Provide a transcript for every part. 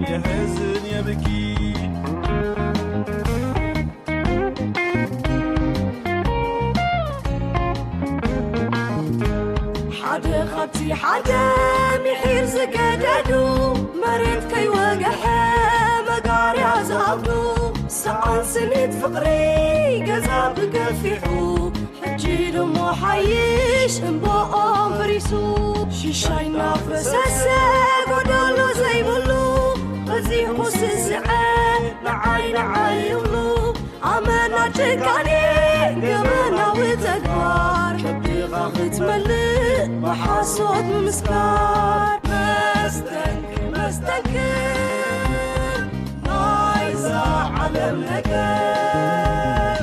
የሕዝን የብኪ። ሓደ ካብቲ ሓደ ምሒር ዝገደዱ፣ መሬት ከይወግሐ መጋርያ ዝኣብዱ፣ ሰኣን ስኒት ፍቕሪ ገዛ ብገፊሑ፣ ሕጂ ድሞ ሓይሽ እምባኦም ፈሪሱ፣ ሽሻይ እናፈሰሰ ጎደሎ ዘይብሉ፣ በዚሑ ስስዐ ንዓይ ንዓይ ይብሉ። ኣመና ጭካኔ ገበናዊ ተግባር፣ ከብድኻ ክትመልእ ብሓሶት ምምስካር። መስተንክር መስተንክር ናይዛ ዓለም ነገር፣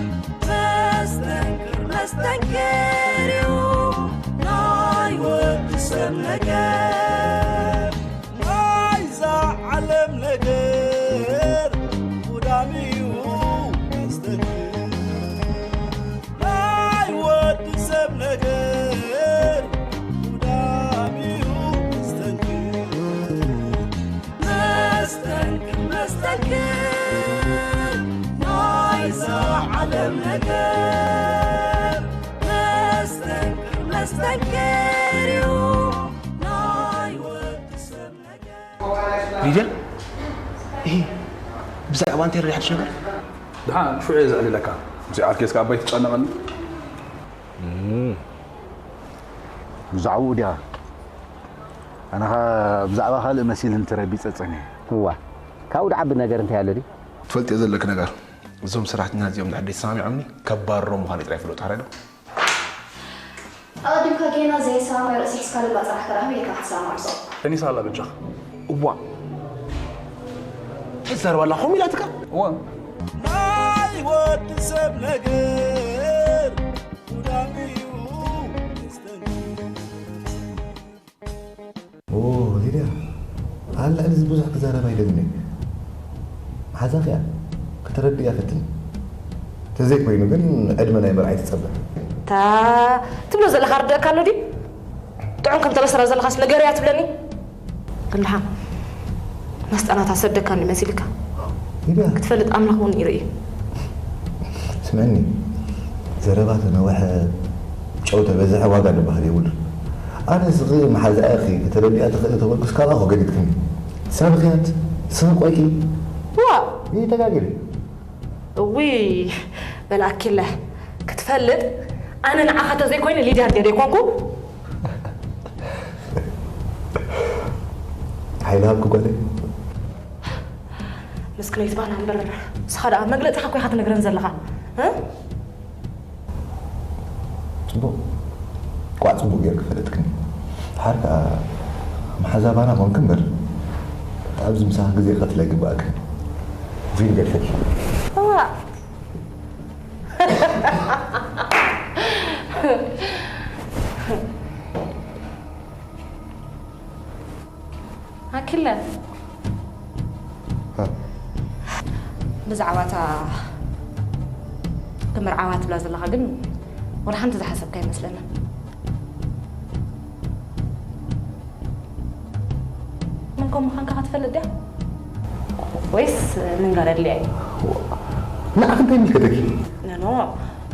መስተንክር መስተንክር እዩ ናይ ወዲ ሰብ ነገር። ናይዛ ዓለም ነገር ጉዳም እዩ መስተንክር። ናይ ወዲ ሰብ ነገር ጉዳም እዩ መስተንክር። መስተንክር መስተንክር ናይዛ ዓለም ነገር። መስተንክር መስተንክር እዩ ናይ ወዲ ሰብ ነገር። ሊድያ፣ ይሄ ብዛዕባ እንታይ ረዳ ሓድሽ ነገር? ደሓን ሽዑ እየ ዘዕልለካ። ምስኡ ዓርኪ እስከ ኣባይ ትጨነቐኒ። ብዛዕባኡ ድያ? ኣነኻ ብዛዕባ ካልእ መሲል እንትረቢፀ ፀኒሐ። እዋ፣ ካብኡ ድዓቢ ነገር እንታይ ኣሎ ድዩ? ትፈልጥዮ ዘለኪ ነገር፣ እዞም ሰራሕተኛ እዚኦም ድሕር ተሰማሚዖምኒ ከባርሮም ምዃነይ ጥራይ ፍለጡ። ሓራይ ዶ? ኣቐዲምካ ጌና ዘይሰማማዕ ርእሲ ሒዝካ ልባ ጽራሕ ተራኽበ ኢልካ ክትሰማማዕ ምሶም። ተኒሳ ኣላ በጃኻ። እዋ፣ ተዛረባ ኣላ ከምኡ ኢላትካ? እዋ። ናይ ወዲ ሰብ ነገር ጉዳም እዩ። ኦ ሊድያ፣ ኣብ ልዕሊ እዚ ብዙሕ ክዛረብ ኣይደልን እየ። መሓዛኺ እያ፣ ከተረድእያ ፈትን። ተዘይኮይኑ ግን ዕድመ ናይ መርዓ ኣይትጸበ። እታ ትብሎ ዘለኻ ርደእካ ኣሎ ድዩ? ጥዑም ከም ተበሰረ ዘለኻስ ንገርያ ትብለኒ? ግን ደሓን መስጠናታ ሰደካኒ መሲልካ። ሊድያ፣ ክትፈልጥ ኣምላኽ እውን ይርኢ። ስምዕኒ፣ ዘረባ ተነወሐ፣ ጨው ተበዝሐ ዋጋ ዝበሃል የብሉን። ኣነ ስኺ መሓዛእኺ ከተረድያ ትኽእሊ ተበልኩስ ካባኹ ገዲድክኒ። ሰብ ኽያት፣ ስኺ ቆይቂ። ዋ! ይተጋግሪ። እውይ፣ በል ኣኪለ፣ ክትፈልጥ ኣነ ንዓኻ ተዘይኮይነ ሊድያ እንድየ ዘይኮንኩ። ሓይሊ ሃብኪ ጓለይ። ምስክነይቲ ባና እምበር ንስኻ ደኣ መግለጺኻ እኮ ኢኻ ትነግረን ዘለኻ። እ? ጽቡቕ። ቋዕ ጽቡቕ ጌርኪ ፈለጥክኒ። ድሓር ከኣ መሓዛ ባና ኮንኪ እምበር ኣብዚ ምሳኺ ግዜ ክቐትል ኣይግብኣክን። ቪን ገድፈኪ። እዋ። ኣኪለ ብዛዕባ እታ ክምርዓዋ ትብላ ዘለኻ ግን ወላ ሓንቲ ዝሓሰብካ ኣይመስለንን። መን ከም ምዃንካ ክትፈልጥ ድያ? ወይስ ንንገረለይ? ንዓኺ እንታይ ይምልከተኪ? ነኖ፣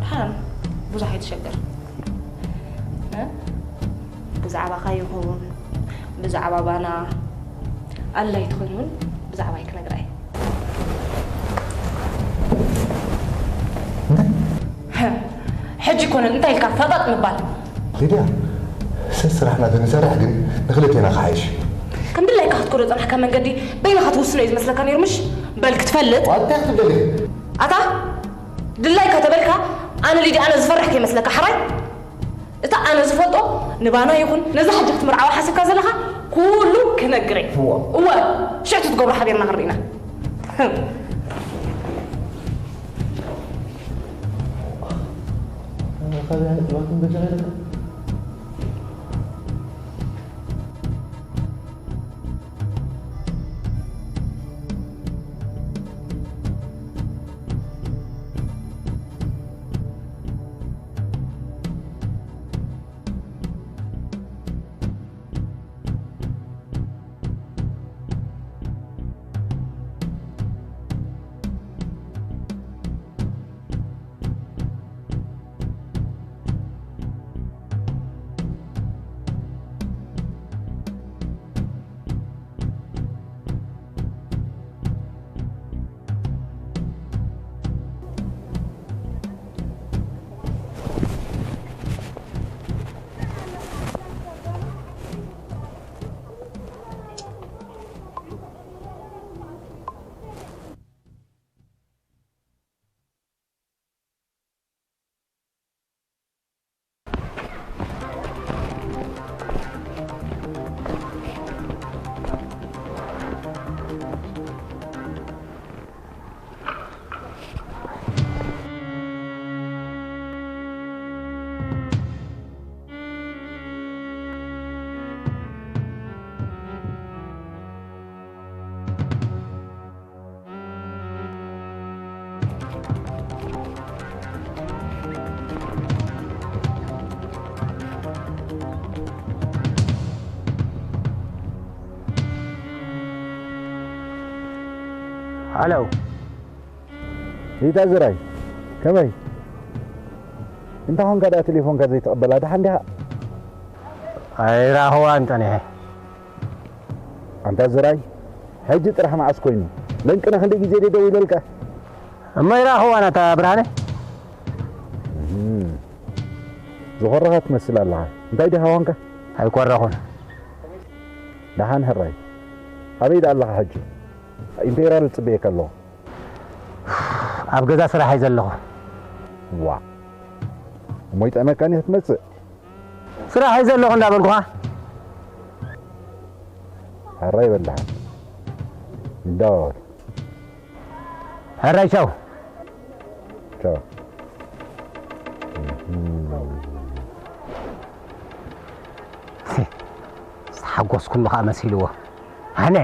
ደሓን ብዙሕ ኣይትሸገር። እ? ብዛዕባኻ ይኹን ብዛዕባ ባና ኣድላይ ትኾይኑ እውን ብዛዕባይ ክነግራ እየ። ሕጂ ኮነ እንታይ ኢልካ ፈቐጥ ምባል? ሊድያ፣ ሰስራሕና ተንሰርሕ ግን ንክልቴና ክሓይሽ። ከም ድላይካ ክትኮዶ ጸናሕካ መንገዲ በይንኻ ትውስኖ እዩ ዝመስለካ ነይሩ ምሽ? በል ክትፈልጥ። ዋታ ክትደሊ። ኣታ ድላይካ ተበልካ ኣነ ሊድያ ኣነ ዝፈርሕ ከይመስለካ ሓራይ? እታ ኣነ ዝፈልጦ ንባና ይኹን ነዛ ሕጂ ክትምርዓዋ ሓሲብካ ዘለኻ ኩሉ ክነግረይ። እወ። እወ፣ ሽዕ ትትገብሮ ሓቢርና ክንርኢና። ሃሎ። ሪታ ዝራይ፣ ከመይ? እንታይ ኾንካ ደኣ ቴሌፎንካ ዘይትቕበላ? ደሓን ዲኻ? ኣይራኸዋን ጸኒሐ። ኣንታ ዝራይ፣ ሕጂ ጥራሕ መዓስ ኮይኑ? ለንቅነ ክንደይ ግዜ ደደው ኢለልካ? እሞ ኣይራኸዋን ኣታ ብርሃነ። ዝኾረኻ ትመስል ኣለኻ። እንታይ ዲኻ ኾንካ? ኣይኮረኹን። ደሓን ሕራይ። ኣበይ ደኣ ኣለኻ ሕጂ? ኢምፔርያል ጽበየካ ኣለኹ። ኣብ ገዛ ስራሕ እየ ዘለኹ። ዋ እሞ ይጠዕመካኒ ክትመጽእ። ስራሕ እየ ዘለኹ እንዳበልኩኻ። ሕራይ በላሓ። እንዳወት ሕራይ ቻው። ቻው። ዝተሓጎስኩሉ ከዓ መሲልዎ። ኣነ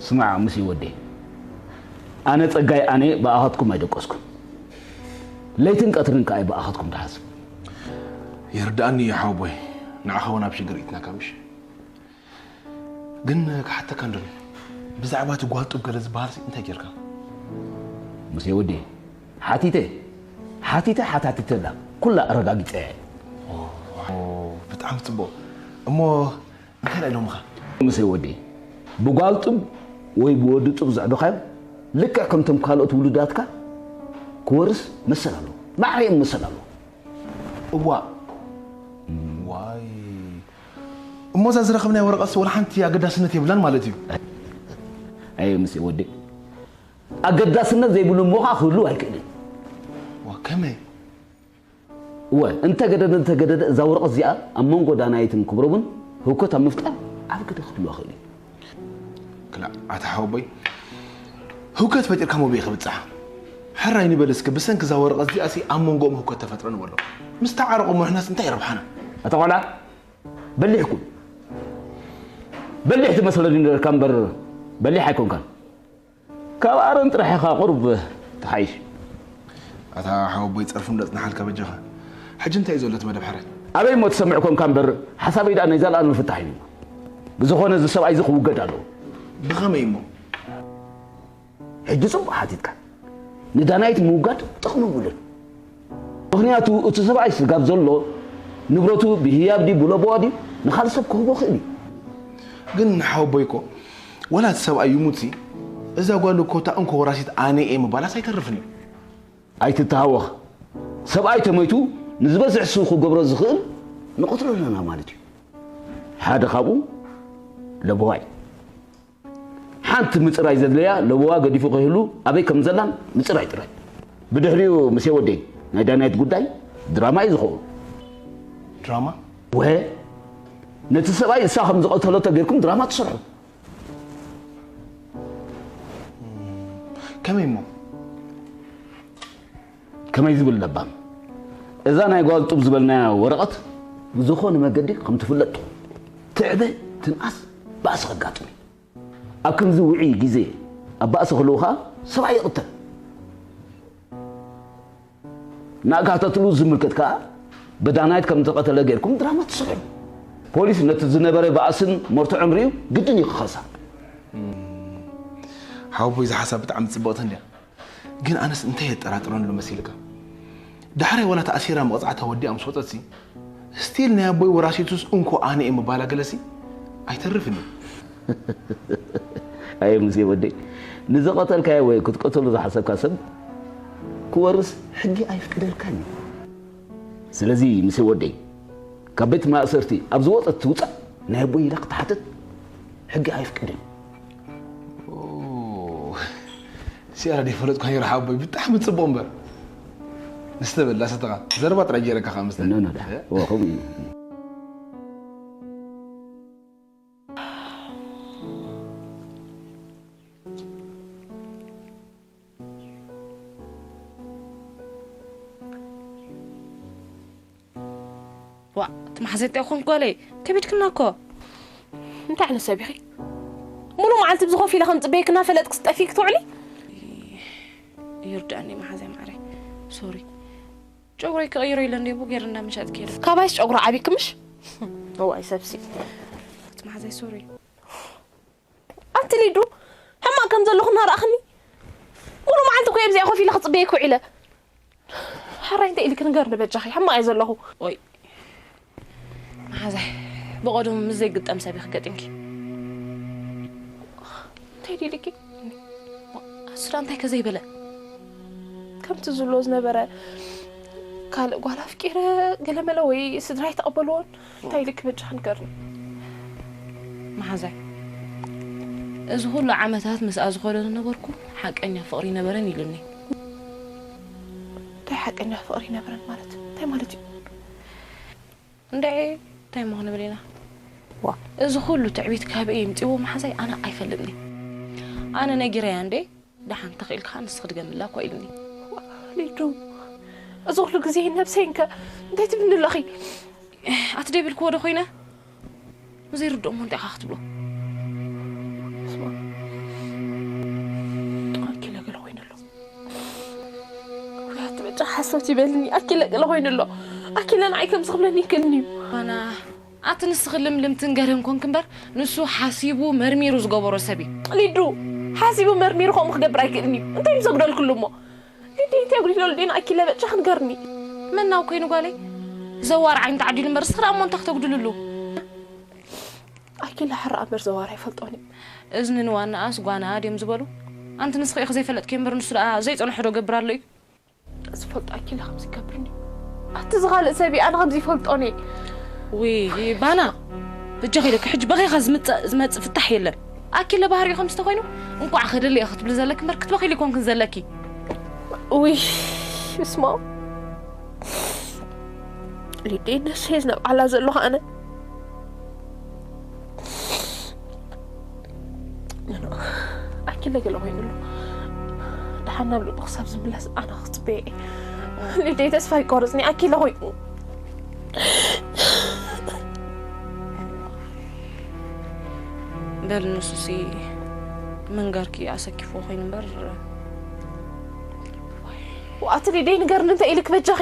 ስማዕ ሙሴ ወደይ፣ ኣነ ጸጋይ ኣነ ብኣኻትኩም ኣይደቀስኩን። ለይትን ቀትርን ከኣ ብኣኻትኩም ድሓስብ። ይርድኣኒ እዩ ሓወቦይ፣ ንዓኻ እውን ኣብ ሽግር ኢትናካ ምሽ። ግን ክሓተካ እንዶ ብዛዕባ እቲ ጓል ጡብ ገለ ዝበሃል እንታይ ጌርካ? ሙሴ ወደይ፣ ሓቲተ ሓቲተ ሓታቲተላ ኩላ ኣረጋጊጸ። ብጣዕሚ ጽቡቕ። እሞ እንታይ ኢሎምኻ? ሙሴ ወደይ፣ ብጓል ጡብ ወይ ብወዲ ጡብ ዘዕበኻዮ ልክዕ ከምቶም ካልኦት ውሉዳትካ ክወርስ መሰል ኣለዎ። ማዕረ እዮም መሰል ኣለዎ። እዋ ዋይ እሞ እዛ ዝረኸብናዮ ወረቐትሲ ወላ ሓንቲ ኣገዳስነት የብላን ማለት እዩ። ኣየ ሙሴ ወደይ፣ ኣገዳስነት ዘይብሉ እሞ ኸዓ ክህሉ ኣይክእልን። ዋ ከመይ? እወ እንተገደደ እንተገደደ እዛ ወረቐት እዚኣ ኣብ መንጎ ዳናይትን ክብሮምን ህውከት ኣብ ምፍጣር ዓቢ ግደ ክህልዋ ይኽእል እዩ። ክላእ ኣታ ሓወቦይ ህውከት ፈጢርካ መበይ ክብጽሓ? ሕራይ ንበል እስከ ብሰንኪ እዛ ወረቐት እዚኣሲ ኣብ መንጎኦም ህውከት ተፈጥረ ንበሎ። ምስ ተዓረቑ ምሕናስ እንታይ ረብሓና? ኣታ ቆልዓ በሊሕ ኩን። በሊሕ ትመስለኒ ነበርካ እምበር በሊሕ ኣይኮንካን። ካብ ኣረን ጥራሕ ኢኻ ቁሩብ ትሓይሽ። ኣታ ሓወቦይ ጸርፊ እንዶ ጽንሓልካ በጃኻ። ሕጂ እንታይ እዩ ዘሎ እቲ መደብ ሕራይ? ኣበይ እሞ ትሰምዕ ኮንካ እምበር ሓሳበይ ደኣ ናይ ዘለኣለም ፍታሕ እዩ። ብዝኾነ እዚ ሰብኣይ እዚ ክውገድ ኣለዎ። ብኸመይ እሞ? ሕጂ ጽቡቕ ሓቲትካ። ንዳናይት ምውጋድ ጥቕሚ የብሉን። ምኽንያቱ እቲ ሰብኣይ ስጋብ ዘሎ ንብረቱ ብህያብ ድዩ ብለበዋ ድዩ ንኻልእ ሰብ ክህቦ ይኽእል እዩ። ግን ሓወቦይ እኮ ወላ እቲ ሰብኣይ ይሙትሲ እዛ ጓል እኮ እታ እንኮ ወራሲት ኣነ እየ ምባላስ ኣይተርፍን እዩ። ኣይትተሃወኽ። ሰብኣይ ተመይቱ ንዝበዝሕ እሱ ክገብሮ ዝኽእል ንቐትሎ ኣለና ማለት እዩ። ሓደ ካብኡ ለበዋ እዩ። ሓንቲ ምጽራይ ዘድለያ ለበዋ ገዲፉ ከይህሉ ኣበይ ከም ዘላን ምጽራይ ጥራይ። ብድሕሪኡ ምሴ ወደይ ናይ ዳናይት ጉዳይ ድራማ እዩ ዝኸውን። ድራማ? ወ ነቲ ሰብኣይ እሳ ከም ዝቐተለቶ ጌርኩም ድራማ ትሰርሑ። ከመይ እሞ? ከመይ ዝብል ለባም እዛ ናይ ጓል ጡብ ዝበልናያ ወረቐት ብዝኾነ መገዲ ከም ትፍለጥ ትኹን። ትዕበ ትንኣስ ባእሲ ከጋጥም እዩ። ኣብ ከምዚ ውዑይ ግዜ ኣብ ባእሲ ከለዉ ኸኣ ሰብኣይ ይቕተል። ንኣጋተትሉ ዝምልከት ከኣ ብዳናይት ከም ዝተቐተለ ጌርኩም ድራማ ትስርሑ። ፖሊስ ነቲ ዝነበረ ባእስን መርትዖን ርእዩ ግድን እዩ ክኸሳ። ሓወቦይ እዛ ሓሳብ ብጣዕሚ ጽብቕቲ እንድያ። ግን ኣነስ እንታይ የጠራጥረኒ ኣሎ መሲልካ? ዳሕራይ ዋላ ተኣሲራ መቕጻዕታ ወዲኣ ምስ ወጸትሲ ስቲል ናይ ኣቦይ ወራሲቱስ እንኮ ኣነ እየ ምባላ ገለሲ ኣይተርፍን እዩ። ኣየ ሙሴ ወደይ፣ ንዝቐተልካዮ ወይ ክትቀተሎ ዝሓሰብካ ሰብ ክወርስ ሕጊ ኣይፍቅደልካን እዩ። ስለዚ ሙሴ ወደይ፣ ካብ ቤት ማእሰርቲ ኣብ ዝወጸት ትውጻእ ናይ ኣቦይ ኢላ ክትሓትት ሕጊ ኣይፍቅድን። ሲያራ ደይፈለጥኳ ይረሓቦይ ብጣዕሚ ጽቡቕ እምበር ንስተበላ ሰተኻ ዘረባ ጥራይ ገይረካ ከኣ መስለኒ። ኖ ኖ ዳ ወ ከምኡ እዩ። ዋ፣ እቲ መሓዘይ እንታይ ኮንክ ጓለይ? ከቢድክና እኮ። እንታይ ዓይነት ሰብ ኢኺ? ሙሉ መዓልቲ ብዝኾፍ ኢለ ከም ጽበየክና ፈለጥክ ስጠፊ ክትውዕሊ? ይርዳእኒ መሓዘይ ማዕረይ። ሶሪ። ጨጉረይ ክቕይሮ ኢለ እንዴ ቡ ገይረ እንዳመሻጥ ከይደ። ካባይስ ጨጉሪ ዓቢክምሽ? እዋይ ሰብሲ። እቲ መሓዘይ ሶሪ። ኣንቲ ሊዱ፣ ሕማቕ ከም ዘለኹ እናረኣኽኒ? ሙሉ መዓልቲ እኮ እየ ኣብዚኣ ኮፍ ኢለ ክጽበየኪ ውዒለ። ሕራይ እንታይ ኢልኪ ንገርኒ በጃኺ፣ ሕማቕ እየ ዘለኹ። ኦይ፣ መሓዛይ፣ ብቐደሙ ምስ ዘይግጠም ሰብ ኢኺ ገጢምኪ። እንታይ ደሊኪ? እሱ ደኣ እንታይ ከ ዘይበለ? ከምቲ ዝብሎ ዝነበረ ካልእ ጓል ኣፍቂረ ገለመለ ወይ ስድራይ ተቐበልዎን እንታይ ኢልኪ በጃኺ ንገርኒ። መሓዛይ፣ እዚ ኩሉ ዓመታት ምስኣ ዝኾነ ዝነበርኩ ሓቀኛ ፍቕሪ ነበረን ኢሉኒ። እንታይ ሓቀኛ ፍቕሪ ነበረን ማለት እንታይ ማለት እዩ? እንድዒ እንታይ እሞ ክንብል ኢና? ዋ። እዚ ኩሉ ትዕቢት ካበይ ይምፅዎ መሓዛይ ኣነ ኣይፈልጥኒ። ኣነ ነጊረያ እንዴ፣ ደሓን ተኽኢልካ ንስኺ ድገምላ እኮ ኢሉኒ። ሊዱ፣ እዚ ኩሉ ግዜ ነብሰይ እንከ እንታይ ትብልኒ ኣለኺ? ኣቲ ደይብልክዎ ዶ ኮይነ? ዘይርድኦም እንታይ ኢኻ ክትብሎ? ስማ፣ ኣኪለ ገለ ኮይነ ኣሎ። ውያት በጫ ሓሶት ይበልኒ። ኣኪለ ገለ ኮይነ ኣሎ። ኣኪለ ንዓይ ከምዚ ክብለኒ ይክእልኒ እዩ። ኣና፣ ኣቲ ንስኺ ልምልምትን ገርህን ኮንክ እምበር፣ ንሱ ሓሲቡ መርሚሩ ዝገበሮ ሰብ እዩ። ሊዱ፣ ሓሲቡ መርሚሩ ከምኡ ክገብር ኣይክእልኒ እዩ። እንታይ እዩ ዘጉደልክሉ እሞ? ሊዱ፣ እንታይ ኣጉዲለሉ ዲና ኣኪለ በጫ ክንገርኒ? መናው ኮይኑ ጓለይ፣ ዘዋር ዓይኒ ተዓዲሉ እምበር፣ እስኺ ደኣ እሞ እንታይ ክተጉድልሉ? ኣኪለ ሕራእ እምበር ዘዋር ኣይፈልጦን እዩ። እዝኒ ንዋናኣስ ጓና ድዮም ዝበሉ? ኣንቲ ንስኺ ኢኺ ዘይፈለጥኪ እምበር፣ ንሱ ደኣ ዘይጸንሖ ዶ ገብር ኣሎ እዩ? ዝፈልጦ ኣኪለ ከምዚ ይገብርኒ። ኣቲ ዝኻልእ ሰብ እዩ፣ ኣነ ከምዚ ይፈልጦን እየ። ውይ፣ ባና፣ በጃኺ ኢለኪ፣ ሕጂ በኺኻ ዝምጸ-፣ ዝመጽእ ፍታሕ የለን። ኣኪለ ባህሪኡ ከምዚ ተኾይኑ፣ እንቋዕ ከደለ እየ ክትብሊ ዘለኪ እምበር፣ ክትበኺሉ ኣይኮንክን ዘለኪ። ውይ፣ ስማ። ሊደይ ነሰይ ዝነብዓላ ዘለኹ ኣነ። ኣኪለ ገለ ኮይኑ ኣሎ። ደሓን ናብ ልቡ ክሳብ ዝምለስ ኣነ ክጽበየ እየ። ሊደይ ተስፋ ኣይቆርጽኒ፣ ኣኪለ ኮይኑ። በል ንሱሲ ምንጋርኪ ኣሰኪፍዎ ኮይኑ እምበር። ዋእ ኣቲ ሊደይ ንገርኒ እንታይ ኢልክ በጃኺ?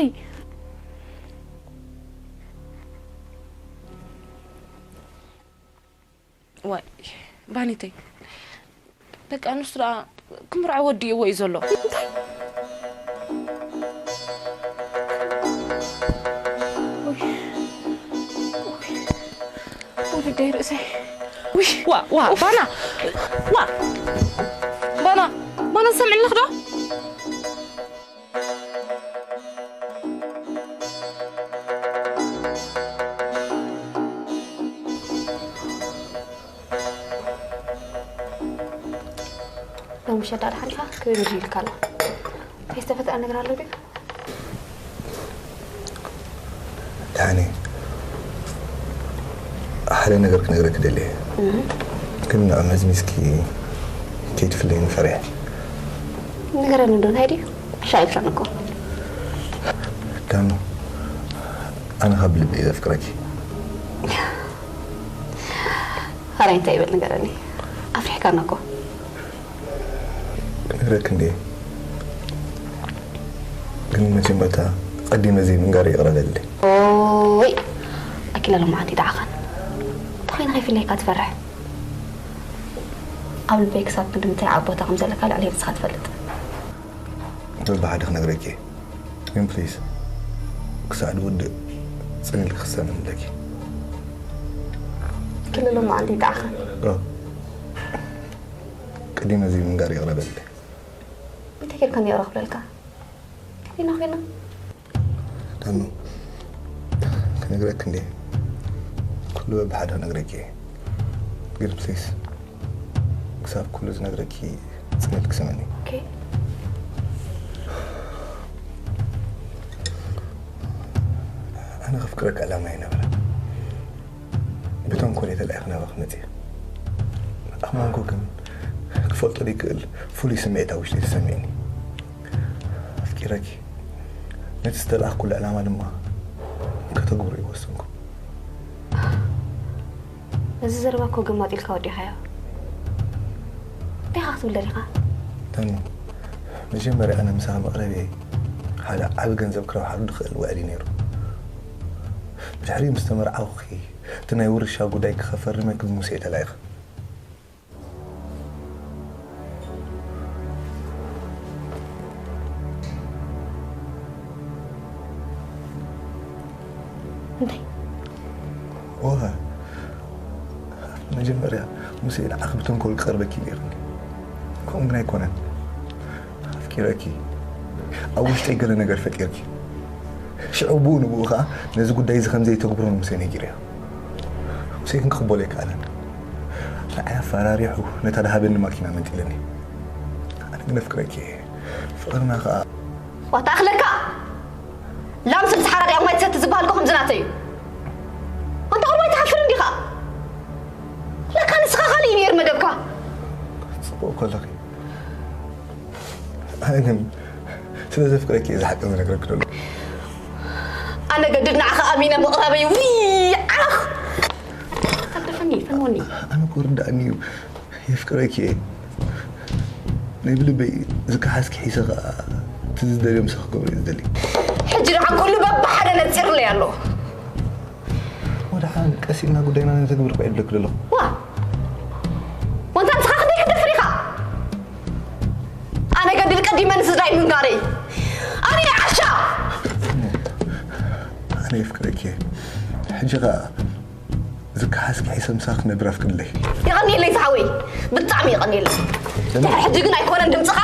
ዋይ ባኒተይ፣ በቃ ንሱ ደኣ ክምርዖ ወዲእዎ እዩ ዘሎ። እንታይ? ወለደይ ርእሰይ። ውይ፣ ዋ፣ ዋ፣ ባና፣ ዋ፣ ባና፣ ባና፣ ሰምዕልኽ ዶ? ሎሚ ምሸት ዳኣ ደሓን ኢኻ? ክብል እንጂ ኢልካ ኣሎ። እንታይ ዝተፈጥረ ነገር ኣሎ ድዩ? ዳኒ፣ ሓደ ነገር ክነግረኪ ደልየ። እህ። ግን ንዑ መዝሚዝኪ ከይትፍለይኒ ፈሪሐ። ንገረኒ እንዶ፣ እንታይ ድዩ? ዕሻ ኣይብላን እኮ። ዳኑ፣ ኣነ ካብ ልቢ እየ ዘፍቅረኪ። ኻልኣይ እንታይ ይበል ንገረኒ። ኣፍሪሕካና እኮ። ክነግረኪ እንድየ። ግን መጀመርታ ቀዲመ ዘይምንጋር ይቕረ በሊ። ኦይ፣ ኣኪለ ሎማዓንቲ ደዓኻን። እንተኾይነ ከይፍለየካ ትፈርሕ። ኣብ ልበይ ክሳብ ክንዲ ምንታይ ዓቢ ቦታ ከም ዘለካ ልዕለይ ንስኻ ትፈልጥ። በብሓደ ክነግረኪ እየ። ግን ፕሊዝ፣ ክሳዕ ዝውድእ ጽን ኢልኪ ክትሰምዕኒ ኣለኪ። ኣኪለ ሎማዓንቲ ደዓኻን። ኦ። ቀዲመ ዘይምንጋር ይቕረ በሊ። እንታይ ጌርካኒ ይቕረ ክብለልካ? ከመይና ኮይና? ዳኑ፣ ክነግረኪ እንድየ። ኩሉ በብሓደ ክነግረኪ እየ። ግን ፕሊዝ፣ ክሳብ ኩሉ ዝነግረኪ ጽን ኢልኪ ስምዕኒ። ኦኬ። ኣነ ከፍቅረኪ ዕላማ ኣይነበረን። ብተንኮል እየ ተላኢኺ ናባኺ መጺአ። ኣብ መንጎ ግን ክፈልጦ ዘይክእል ፍሉይ ስምዒት ኣብ ውሽጠይ ተሰሚዕኒ። ኣፍቂረኪ፣ ነቲ ዝተላእኽኩሉ ዕላማ ድማ ከተግብሮ እየ ወሰንኩ። እዚ ዘረባ እኮ ገማጢልካ ወዲኻዮ። እንታይ ኢኻ ክትብል ደሊኻ? ተኑ፣ መጀመርያ ኣነ ምሳኻ መቕረቢ ሓደ ዓቢ ገንዘብ ክረብሓሉ ድኽእል ውዕል እዩ ነይሩ። ብድሕሪኡ ምስ ተመርዓኹኺ እቲ ናይ ውርሻ ጉዳይ ክኸፈርመኪ ብሙሴ ተላኢኸ። እንታይ ኦሃ መጀመርያ ሙሴ ንዓኺ ብተንኮል ክቐርበኪ ነይሩ። ከምኡ ግን ኣይኮነን። ኣፍቂረኪ ኣብ ውሽጠይ ገለ ነገር ፈጢርኪ። ሽዑ ብኡ ንብኡ ኸዓ ነዚ ጉዳይ እዚ ከም ዘይተግብሮ ንሙሴ ነጊረዮ። ሙሴ ግን ክቕበሎ ኣይከኣለን። ንዓይ ኣፈራሪሑ ነታ ድሃበኒ ማኪና መንጢለኒ። ኣነ ግን ኣፍቅረኪ እየ። ፍቕርና ኸዓ ዋታ ኣኽለካ ላም ስልሲ ሓራ ድያ ማይ ትሰቲ ዝበሃል እኮ ከምዚ ናተይ እዩ። ኣንታ ቁርባይ ትሓፍር እንዲኻ። ለካ ንስኻ ካልእ እዩ ነይሩ መደብካ። ጽቡቕ ከለኺ ኣነ ግን ስለ ዘፍቅረኪ እየ ዝሓቂ ዝነግረኪ ዘሎ። ኣነ ገድድ ንዓኻ ኣሚነ ምቕራበይ ውይ ዓኽ። ኣደፈኒ ፈንወኒ። ኣነ እኮ ርዳእኒ እዩ። የፍቅረኪ እየ። ናይ ብልበይ ዝከሓስኪ ሒሰ ኸዓ እቲ ዝደልዮ ምሳኺ ክገብሮ እየ ዝደሊ። ሕጂ ደሓን ኩሉ በብሓደ ነጺርለይ ኣሎ። ወደሓን ቀስ ኢልና ጉዳይና ነተግብር እኮ እየ ዝብለኪ ዘለኹ። ዋ ወንታ ንስኻ ክንደይ ክትደፍር ኢኻ? ኣነ ገድል ቀዲመ ንስድራይ ምንጋረይ። ኣነ ዓሻ ኣነ የፍቅረኪ እየ። ሕጂ ኸዓ ዝከሓስኪ ሒሰ ምሳኺ ክነብር ኣፍቅድለይ። የቐንየለይ ዝሓወይ ብጣዕሚ የቐንየለይ። ድሕሪ ሕጂ ግን ኣይኮነን ድምፅኻ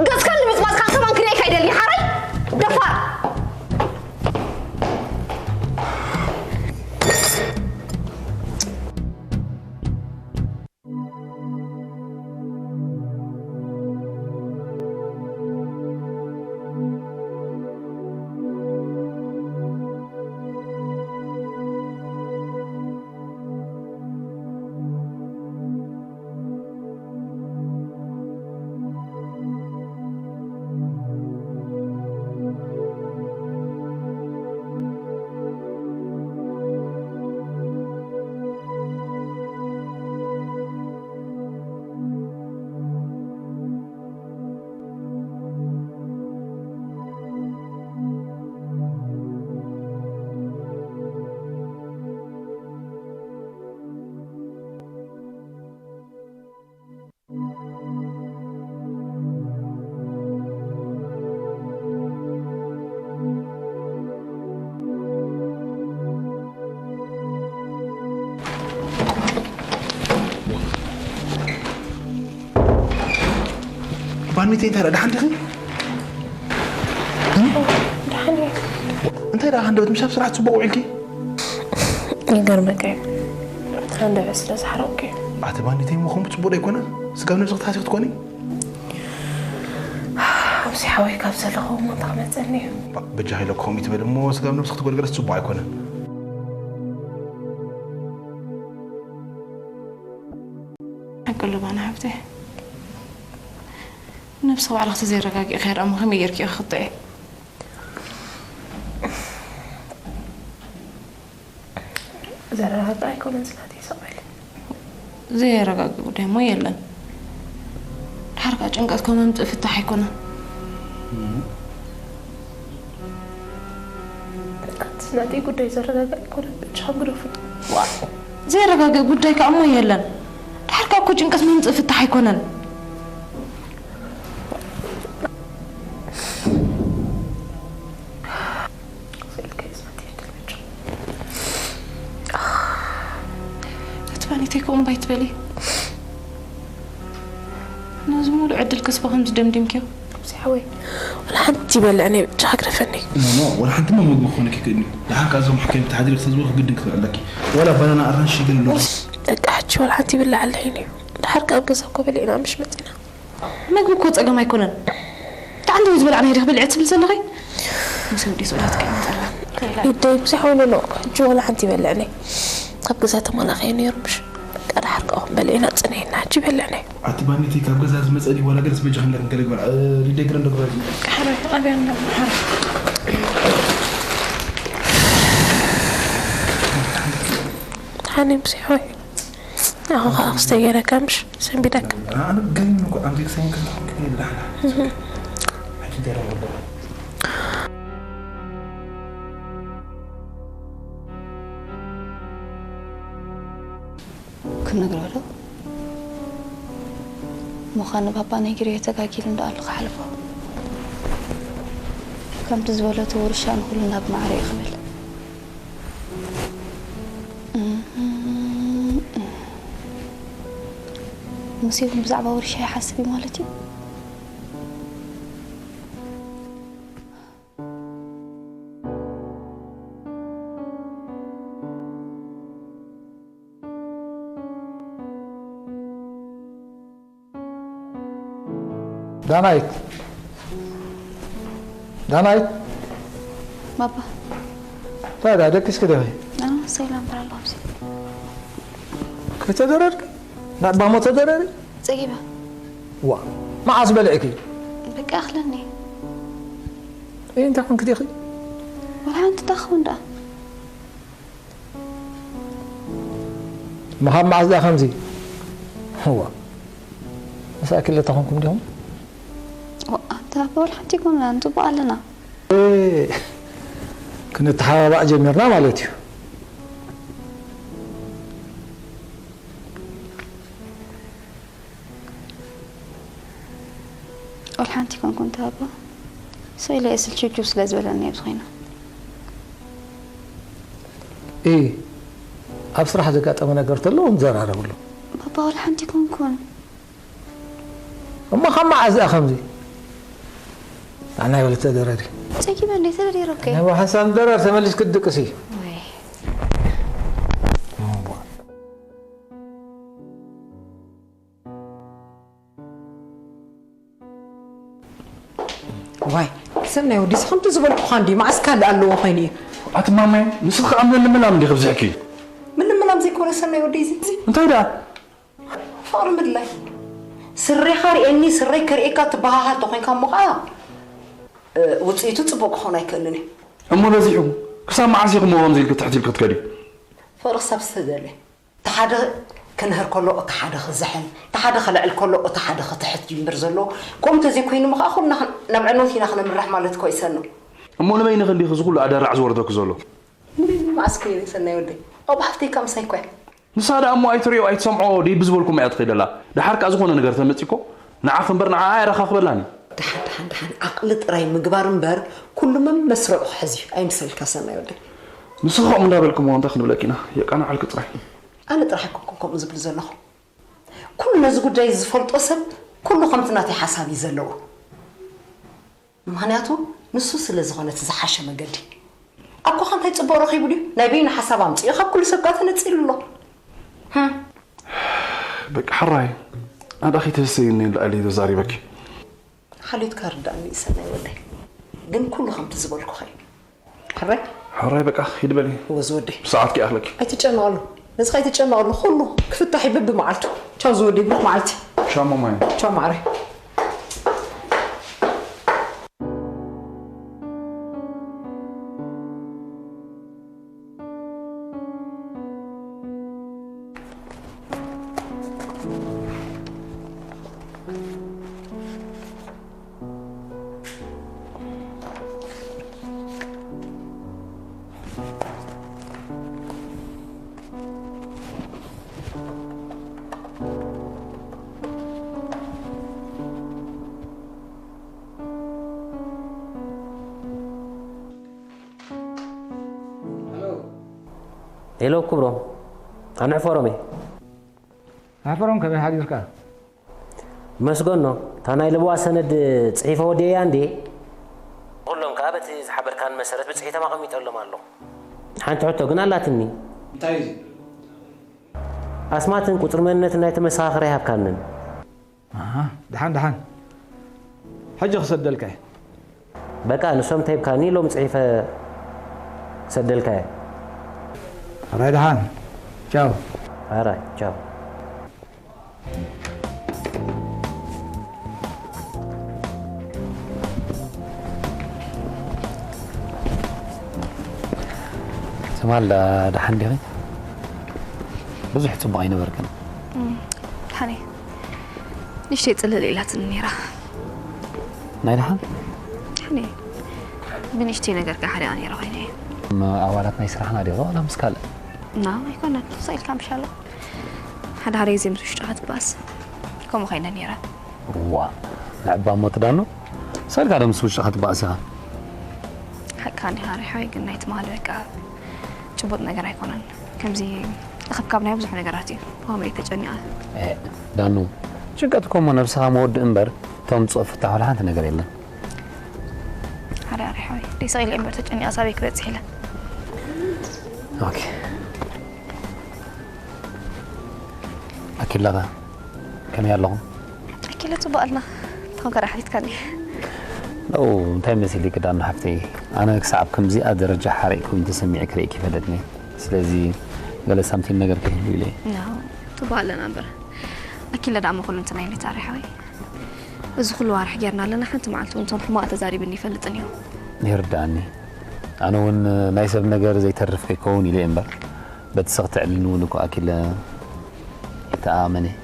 ገፅካ ንምፅማፅካ ከማን ክርእየካ ይደሊ ሓራይ ደፋር። ባኒተይ እንታይ ደኣ ደሓን ዲኺ? ደሓን እየ። እንታይ ደኣ ሃንደበት ምሻብ ስራሕ ጽቡቕ ውዒልኪ? ይገርመካ እዩ። ሃንደበት ስለ ዝሓረቕኩ እዩ። ኣቲ ባኒተይ እሞ ከምኡ ጽቡቕ ዶ ኣይኮነን? ስጋብ ነብስኺ ትሃስኺ ትኾኒ? ኣብዚ ሓወይ ካብ ዘለኹ እሞ እንታይ ክመፀኒ እዩ? ባ- በጃኺ ኢለ ከምኡ ትበሊ እሞ ስጋብ ነብስኺ ትጎድገለስ ጽቡቕ ኣይኮነን። ሓቂ ኣሎ ባና ሓብተይ። ነብስኺ ባዕልኺ ተዘይረጋጊእኽያ ደኣ እሞ ከመይ ጌርኪ ኢኺ ክጥዒ? ዘረጋግእ ኣይኮነን ዝናተይ ሰቕ በሊ። ዘየረጋግእ ጉዳይ እሞ የለን። ድሓር ከኣ ጭንቀት ከም መምጽኢ ፍታሕ ኣይኮነን። ኣቲ ዝናተይ ጉዳይ ዘረጋግእ ኣይኮነን ብቻ ግደፉ። ዘየረጋግእ ጉዳይ ከኣ እሞ የለን። ድሓር ከኣ እኮ ጭንቀት መምጽኢ ፍታሕ ኣይኮነን። ስልከይ ዝመት የድል ብቻ። ኣቲ ባኒተይ ከምኡ እምባ ኣይትበሊ። ነዚ ሙሉእ ዕድል ከስባ ከምዚ ደምዲምክዮ። ኣብዚ ሓወይ ወላ ሓንቲ ይበልዕኒ ብቻ ክግደፈኒ። ኖ ኖ ወላ ሓንቲ ማ መግቢ ክኾነኪ ይክእል እዩ። ደሓር ከኣ እዞም ሓካይም ተሓዲርኪ ተዝበልኺ ግድን ክትበልዕለኪ። ዋላ ባናና ኣራንሺ ገለ ኣለዎ። በቃ ሕጂ ወላ ሓንቲ ይብላዕ ኣለይኒ። ደሓር ከኣ ኣብ ገዛ እኮ በሊዕና ምሽ መጺና። መግቢ እኮ ጸገም ኣይኮነን። ደኣ እንዶ ዝበላዕናዮ ዲኺ በሊዐ ትብል ዘለኺ? ምስ ወዲ ስኡላት ከይመጸላ። ይደይ ብዙሕ ወለሎ ሕጂ ወላ ሓንቲ ይበልዕኒ። ካብ ገዛ ተማላኸየ ነይሩ ምሽ በቃ ደሓር ከኣ በሊዕና ጽነይና ሕጂ ይበልዕኒ። ኣቲ ባኒተይ ካብ ገዛ ዝመጸ ድዩ ዋላ ገለስ በጃ ክንደክ ገለ ግበር እ፣ ሊደይ ግረ እንደ ግበር ሓረ ኣብያ እንደ ሓረ ሓኒ ብዙሕ ወይ ኣኹ ከዓ ክስተይ ገይረካ ምሽ ሰንቢደካ። ኣነ ገይም እኮ ኣምዚ ክሰይን ከለኹ ክብል ዳሕና ሕጂ ደረብ ኣለኹ። ክነግሮ ዶ? ምዃኑ ባባ ናይ ግርዮ ተጋጊሉ እንዳ ኣሎ ክሓልፎ። ከምቲ ዝበለቶ ውርሻ ንኹሉ ናብ ማዕረ እዩ ክብል። ሙሴ እውን ብዛዕባ ውርሻ ይሓስብ እዩ ማለት እዩ። ዳናይት፣ ዳናይት፣ ባባ እንታይ ደኣ ደቂስኪ ዲኺ? ኣነ ሰይላም በራ ኣለኹ። ከይተደረርኪ? ናባሞ ተደረሪ? ጸጊበ። ዋ፣ መዓስ በልዕኪ? በቃ ኣኽለኒ። እይ እንታይ ኮንኪ ዲኺ? ወላ ሓንቲ ዳኸውን ደኣ። ምኻብ መዓስ ደኣ ከምዚ? ዋ፣ ምሳኪ ለተኾንኩም ዲኹም? ዋ፣ ኣታ ወላ ሓንቲ ይኮንና ንጽቡቕ ኣለና። ክንተሓባባእ ጀሚርና ማለት እዩ። ወላ ሓንቲ ኮንኩን ተሃባ ሰኢለ ስልችውችው ስለ ዝበለኒ ኣብዚ ኮይና። እ ኣብ ስራሕ ዘጋጠመ ነገር ተሎ ንዘራረብሉ። ባባ ወላ ሓንቲ ኮንኩን። እሞ ካብ መዓዝ እያ ከምዚ? ኣናይ ወለ ተደረሪ። ጸጊበ እንዴ ተደሪረከ? ናይ ሓሳብ ደረር ተመሊስ ክድቅሲ። ወይ ዋይ ሰናይ ወዲ ከምቲ ዝበልኩኻ እንዲ መዓስ ካልእ ኣለዎ ኮይኑ እዩ። ኣቲ ማማይ ንስኺ ከዓ ምልምላም እንዲኺ ብዝሕኪ። ምልምላም ዘይኮነ ሰናይ ወዲ እዚ እንታይ ደኣ? ፍቕሪ ምድላይ ስሬኻ ርኤኒ ስረይ ከርእየካ ትበሃሃል ተኾይንካ እሞ ከዓ እ፣ ውፅኢቱ ፅቡቕ ክኸውን ኣይክእልን እዩ። እሞ በዚሑ ክሳብ መዓስ ኢኹም ከምዚ ኢልኪ ትሕት ኢልኪ ክትከዲ? ፍቕሪ ክሳብ ዝተደልየ እቲ ሓደ ክንህር ከሎ እቲ ሓደ ክዝሕል እቲ ሓደ ክልዕል ከሎ እቲ ሓደ ክትሕት እዩ እምበር ዘሎ። ከምኡ እንተዘይኮይኑ ምኸዓ ኩልና ናብ ዕንወት ኢና ክነምርሕ ማለት እኮ ይሰኑ። እሞ ንበይንኺ እንዲኺ እዚ ኩሉ ኣደራዕ ዝወርደኪ ዘሎ? ንበይኑ መዓስ ከይደ ሰናይ ወደይ ኣብ ሃፍተይካ ምሳይ ኮያ። ንሳ ደኣ እሞ ኣይትሪኦ ኣይትሰምዖ ደይ ብዝበልኩም እያ ትኸይደላ። ደሓር ከኣ ዝኾነ ነገር ተመጺ እኮ ንዓኺ እምበር ንዓኣ ኣየረኻኽበላን እዩ። ደሓን ደሓን ደሓን ዓቕሊ ጥራይ ምግባር እምበር ኩሉ መመስርዑ ክሕዝ እዩ ኣይምሰልካ ሰናይ ወደይ። ንስኺ ከምኡ እንዳበልክሞ እንታይ ክንብለኪ ኢና የቃናዕልኪ ጥራይ። ኣነ ጥራሕ ኣይኮንኩን ከምኡ ዝብል ዘለኹ። ኩሉ ነዚ ጉዳይ ዝፈልጦ ሰብ ኩሉ ከምቲ ናተይ ሓሳብ እዩ ዘለዎ። ምኽንያቱ ንሱ ስለ ዝኾነ እቲ ዝሓሸ መገዲ። ኣኮኻ እንታይ ጽቡቕ ረኺቡ ድዩ? ናይ በይኑ ሓሳብ ኣምጺኡ ካብ ኩሉ ሰብ ጋር ተነጺሉ ኣሎ። ህም። በቃ ሕራይ ኣዳ ከይተሰዩኒ ልዕሊ ተዛሪበኪ። ሓልዮትካ ርዳእኒ እዩ ሰናይ ወደይ። ግን ኩሉ ከምቲ ዝበልኩኻ እዩ። ሕራይ? ሕራይ በቃ ሂድ በሊ። እወ ዝወደይ። ብሰዓትኪ ይኣኽለኪ። ኣይትጨነቐሉ። ነዚ ከይትጨነቐሉ ኩሉ ክፍታሕ እዩ በብመዓልቱ። ቻው ዝወደይ ብሩኽ መዓልቲ። ቻው ማማይ። ቻው ማዕረ። ሄሎ ክብሮም፣ ኣነ ሕፈሮም እየ። ኣሕፈሮም ከመይ ሓዲርካ? መስገኖ፣ እታ ናይ ለበዋ ሰነድ ጽሒፈ ወዲኤያ እንዴ? ኩሎም ከኣ በቲ ዝሓበርካኒ መሰረት ብጽሒቶም ኣቐሚጠሎም ኣለኹ። ሓንቲ ሕቶ ግን ኣላትኒ። እንታይ እዩ? ኣስማትን ቁጽሪ መንነትን ናይቲ መሰኻኽር ኣይሃብካንን። ኣሃ፣ ደሓን ደሓን። ሕጂ ክሰደልካ እየ። በቃ ንሶም ተሂብካኒ ሎም ጽሒፈ ክሰደልካ እየ። ሕራይ ደሓን። ቻው። ሕራይ ቻው። ትማል ደሓን ዲኺ? ብዙሕ ጽቡቕ ኣይነበርክን። ሓኒ ንሽተይ ጽልል ኢላትኒ ነይራ። ናይ ደሓን ሓኒ ብንሽተይ ነገር ከሓሪያ ነይራ ኮይነ እየ። ኣባላት ናይ ስራሕና ዲኹ ዋላ ምስ ካልእ ና ኣይኮነን። ሳኢልካ ምሻሎ ሓደ ሓደ ግዜ ምስ ውሽጥኻ ትባስ ከምኡ ኮይነ ነይራ። ዋ ንዕባ ሞ ትዳኖ ሰልካ ዶ ምስ ውሽጥኻ ትባእስ ኢኻ። ሓቅካ እንዲኻ ሪሓወይ ግን ናይ ትማሊ በቃ ጭቡጥ ነገር ኣይኮነን። ከምዚ እኽብካብ ናይ ብዙሕ ነገራት እዩ። ብኸመይ ተጨኒቐ ዳኑ ጭንቀት እኮ እሞ ነብስኻ መወድእ እምበር እቶም ዝፅኦ ፍታሕ ዋላ ሓንቲ ነገር የለን። ሓደ ሪሓወይ ደይሰቕ ኢለ እምበር ተጨኒቐ ሳበይ ክበፅሕ ኢለ ኦኬ ኣኪላኸ ከመይ ኣለኹም? ኣኪለ ፅቡቅ ኣልና ተኸንከር ኣሕሊትካኒ ው እንታይ መሲልኪ ዳኑ ሓፍተይ ኣነ ክሳብ ከምዚኣ ደረጃ ሓሪቕ ኮይኑ ተሰሚዐ ክርእየኪ ይፈለጥኒ ስለዚ ገለ ሳምቲን ነገር ከይህሉ ኢለ እየ። ፅቡቅ ኣለና እምበር ኣኪለ ዳሞ ኩሉ እንትና ኢሉ ታሪሓዊ እዚ ኩሉ ዋርሕ ጌርና ኣለና ሓንቲ መዓልቲ እውን ቶም ሕማቅ ተዛሪብኒ ይፈልጥን እዩ። ይርዳእኒ ኣነ እውን ናይ ሰብ ነገር ዘይተርፍ ከይከውን ኢለ እየ እምበር በቲ ሰኽቲ ዕልኒ እውን እኮ ኣኪለ ይተኣመን እየ።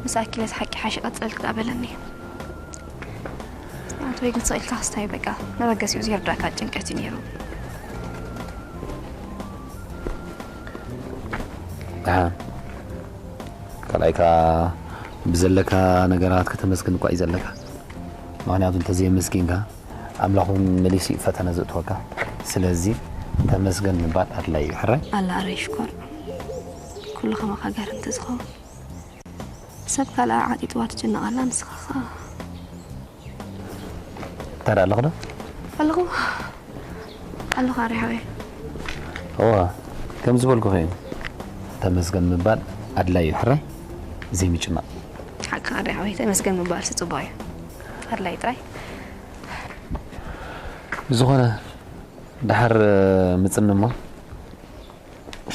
ምስ ኣኪለስ ሓቂ ሓይሽ ቀፅለልክ ዳ በለኒ ኣንተ ወይ ግን ስቕ ኢልካ ክስታይ በቃ መበገሲኡ ዘይርዳእካ ጭንቀት እዩ ነይሩ። ደሓን ካልኣይ ከዓ ብዘለካ ነገራት ከተመስግን እኳ እዩ ዘለካ። ምክንያቱ እንተዘየመስጊንካ ኣምላኽ እውን መሊሱ እዩ ፈተነ ዘእትወካ። ስለዚ ተመስገን ምባል ኣድላይ እዩ። ሕራይ ኣላ ኣረ ሽኮር ኩሉ ከማኻ ገር እንተዝኸውን ሰብ ካልኣ ዓጢጥዋ ትጭነቕ ኣላ ንስኻ ኸኣ እንታይ ደኣ ኣለኹ ዶ? ኣለኹ ኣለኹ ኣረ ሓወይ እዋ ከም ዝበልኩኺ እዩ። ተመስገን ምባል ኣድላይ እዩ። ሕራይ ዘይምጭናቕ። ሓቅኻ ኣረ ሓወይ ተመስገን ምባልሲ ጽቡቕ እዩ። ኣድላይ ጥራይ። ብዝኾነ ደሓር ምጽኒ እሞ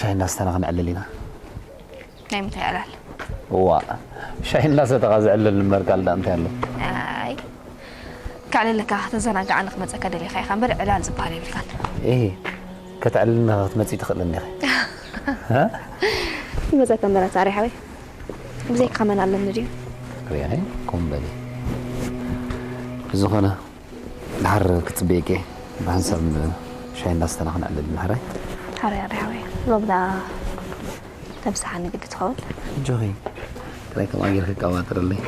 ሻሂ እንዳስተና ክንዕልል ኢና። ናይ ምንታይ ዕላል? ዋእ ሻሂ እንዳሰተኻ ዝዕለል እምበር ካልእ ደኣ እንታይ ኣሎ? ኣይ ከዕልለካ ከተዘናግዓኒ ክመጸካ ደሊኻ ኢኻ እምበር ዕላል ዝበሃል የብልካን። እሂ ከተዕልልኒ ክትመጺ ትኽእልኒ ኢኺ። ሃ? ክመጸካ እምበር ኣታ ኣርያ ሓወይ ብዘይካኻ መን ኣለኒ ድዩ? ርያይ ከምኡ በሊ። ብዝኾነ ድሓር ክጽበየኪ እየ ብሓንሳብ ሻሂ እንዳስተና ክንዕልል ድሓራይ። ሓራይ ኣርያ ሓወይ ሮብ ደኣ ተምሳሓኒ ግዲ ትኸውን። ኣጆኺ ጥራይ ከምኣ ጌርኪ ቀባጥርለይ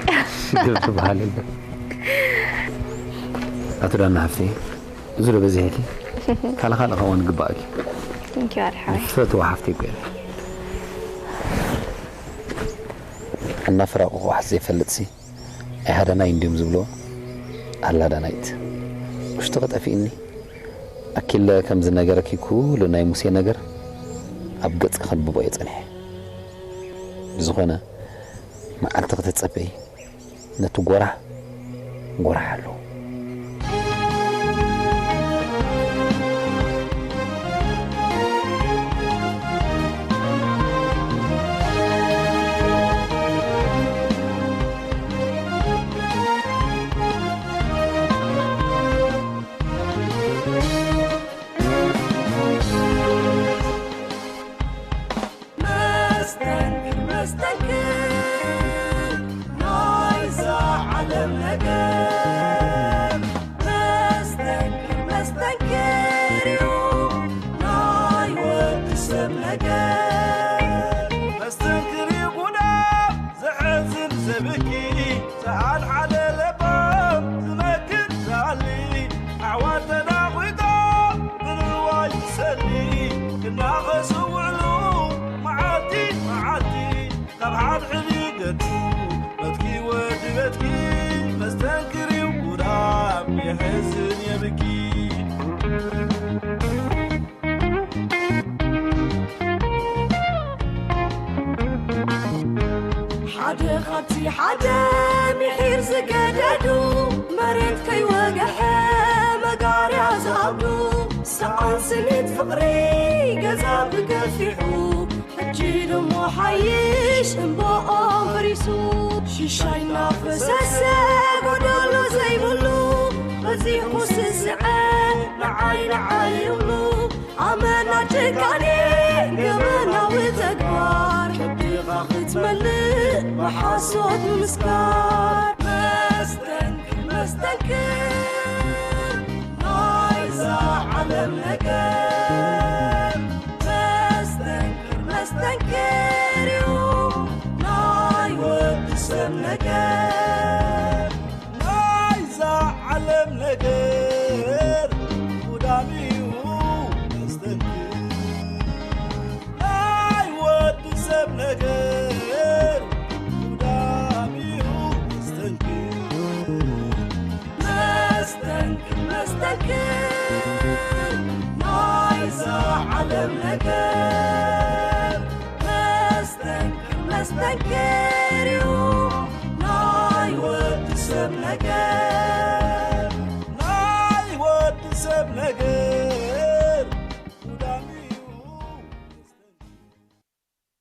ሽግር ትበሃል የለን። ኣቶ ዳና ሓፍተይ እዚ ዶ በዚሕኪ ካልእ ካልእ ከማን ግባእኪ። Thank you ኣርያ ሓወይ። ዝፈትዋ ሓፍተይ እኮ እያ። እናፈራቕቑ ዋሕስ ዘይፈልጥሲ ኣይሃዳናይ እንድዮም ዝብልዎ ኣላ ዳናይት ውሽጥኺ ጠፊእኒ ኣኪለ ከም ዝነገረኪ ኩሉ ናይ ሙሴ ነገር ኣብ ገጽኪ ከንብቦ እየ ጸኒሐ ብዝኾነ መዓልቲ ክትጸበዪ ነቲ ጎራሕ ጎራሕ ኣለዎ። መስተንክር መስተንክር ናይዛ ዓለም ነገር መስተንክር መስተንክር እዩ ናይ ወዲ ሰብ ነገር መስተንክር እዩ ጉዳም ዘሐዝን ዘብኪ ሰኣን ሓደ ለባም ዝመክር ዝኣሊ ኣሕዋት ተናኺቶም ብንዋይ ዝሰሊ ክናኸሱ ውዕሉ መዓልቲ መዓልቲ ካብ ሓድሕድ ይገድፉ በትኪ ወዲ በትኪ መስተንክር እዩ ጉዳም የሕዝን የብኪ። ሓደ ካብቲ ሓደ ምሒር ዝገደዱ መሬት ከይወግሐ መጋርያ ዝኣብዱ ሰዓን ስኒት ፍቕሪ ገዛ ብገፊሑ ሕጂ ድሞ ሓይሽ እምባኦም ፈሪሱ ሽሻይ እናፈሰሰ ጎደሎ ዘይብሉ በዚሑ ስስዐ ንዓይ ንዓይ ይብሉ ኣመና ጭካኔ ገበናዊ ተግባር ከብድኻ ሶት ምስካር መስተንክር መስተንክር ናይዛ ዓለም ነገር መስተንክር መስተንክር እዩ ናይ ወዲ ሰብ ነገር ናይዛ ዓለም ነገር ጉዳም እዩ መስተንክር ናይ ወዲ ሰብ ነገር ጉዳም እዩ መስተንክር መስተንክር መስተንክር ናይዛ ዓለም ነገር መስተንክር መስተንክር